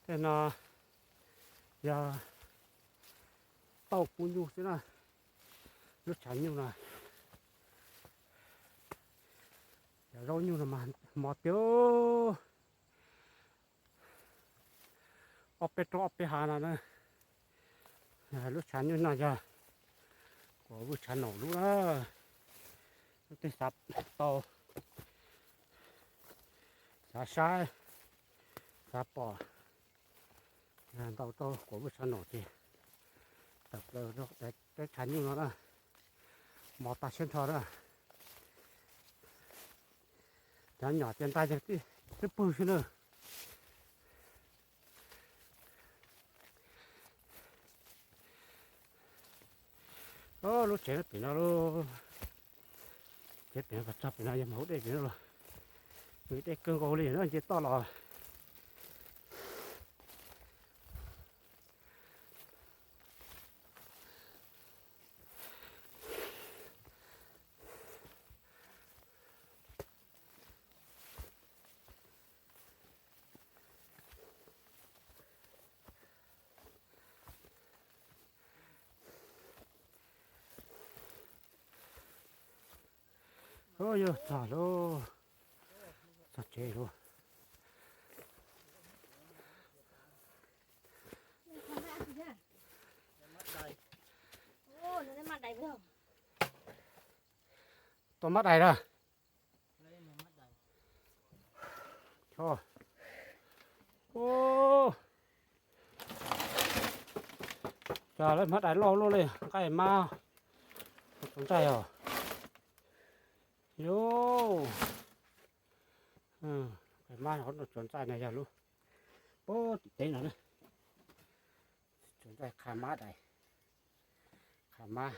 Tej no yog tauj kub nyuj xwb na, lub tshav nyuj no. Cov zaub nyuj no mas mos tiag. Ob peb roob ob peb hav no na. Lub tshav nyuj no yog kuv vwj tshav naum lub na. Lub twg xav tau, xav saib, xav pom, ntau rau kuv vwj tshav naum ces tawm plaws rau peb tshav nyuj no na. Mos tag siab nrho na. Cov nyom ces ntag twb pwg xwb na. Lub tsev pem no, tsev pem no, txog pem no yog mus hauv dej pem no los, dej kawg nkaus li no nce toj los. Yog txog lawm, txog tsev lawm. Tua mab dais lawm. Cog lawv mab dais loj luaj li, nqaij mab tsuas ntxaij os. Yus, nqaij mab tsuas ntxaij no yog lub puag tim teb no na. Tsuas ntxaij qha mab dais, qha mab.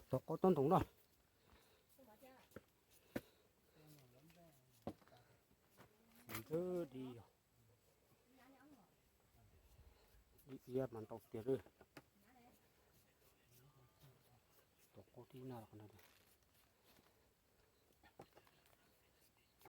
Tau qaub tob ntoos no. Ntxwb di yog, di iab mas ntau tiag li. Tau qaub tib nag los qhov no.